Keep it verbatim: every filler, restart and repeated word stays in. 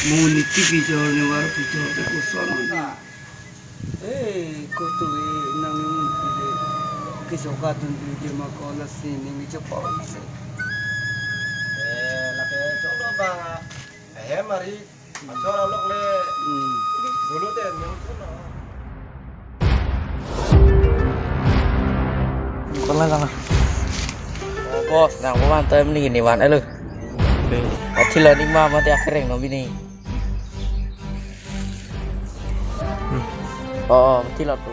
Mo niti kejor ne var kejor te koson. Eh, kotu e nang ni mun pide. Kechoka tun pide ma ko lasi ning kechoka se. Eh, lake cholo ba. Eh, mari. Achor alok le. Hmm. Bulu te nung kono. Kola lama. Oh, boss, nang paman time ni ni wan alo. Athilo ning ma mati akreng no bini. Oh, athilo tu.